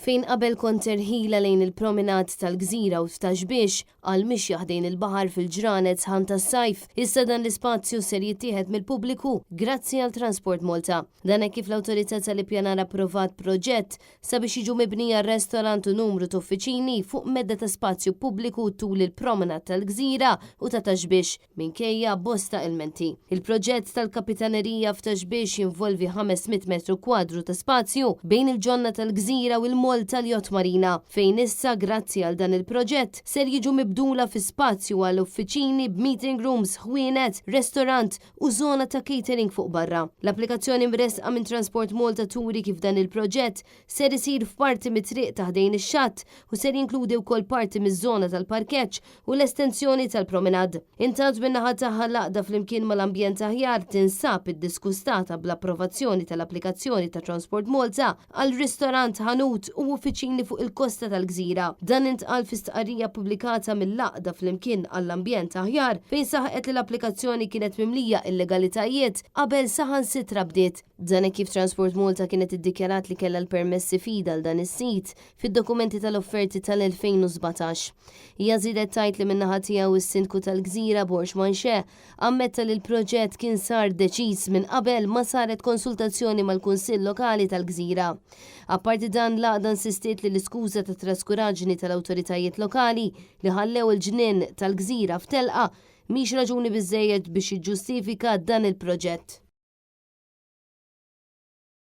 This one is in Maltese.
Fejn qabel kont terħilha lejn il-promenade tal-Gżira u f'Ta' Xbiex għal mixja ħdejn il-baħar fil-ġranet sħan tas-sajf, issa dan l-ispazju ser jittieħed mill-pubbliku grazzi għal Transport Malta. Dan hekk kif l-Awtorità tal-Ippjanar approvat proġett sabiex jiġu mibnija restorant u numru t'uffiċini fuq medda ta' spazju pubbliku tul il-promenade tal-Gżira u ta' Ta' Xbiex. Minkejja bosta ilmenti. Il-proġett tal-Kapitanerija f'Ta' Xbiex jinvolvi 500 metru kwadru ta' spazju bejn il-ġonna tal-Gżira u l-moll tal-Yacht Marina, fejn issa grazzi għal dan il-proġett ser jiġu mibdula fi spazju għal uffiċini b'meeting rooms, ħwienet, restorant u żona ta' catering fuq barra. L-applikazzjoni mressqa minn Transport Malta turi kif dan il-proġett ser isir f'parti mit-triq ta' ħdejn ix-xatt u ser jinkludi wkoll parti miż-żona tal-parkeġġ u l-estensjoni tal-promenade. Intant min-naħa tagħha l-għaqda Flimkien mal-Ambjent Aħjar tinsab iddiskustata bl-approvazzjoni tal-applikazzjoni ta' Transport Malta għal ristorant, ħanut u uffiċini fuq il-kosta tal-gżira. Dan intqal fi stqarrija ppubblikata mill-għaqda Flimkien għall-Ambjent Aħjar fejn saħqet li l-applikazzjoni kienet mimlija illegalitajiet qabel saħansitra bdiet. Dan hekk kif Transport Malta kienet iddikjarat li kellha l-permessi f'idha għal dan is-sit fid-dokumenti tal-offerti tal-2017. Hija żiedet tgħid li min-naħa tiegħu s-Sindku tal-Gżira Borg Manché ammetta li l-proġett kien sar deċiż minn qabel ma saret konsultazzjoni mal-Kunsill Lokali tal-Gżira. Apparti dan l-għaqda insistiet li l-iskuża ta' traskuraġni tal-awtoritajiet lokali li ħallew il-ġnien tal-Gżira f'telqa mhix raġuni biżżejjed biex jiġġustifika dan il-proġett.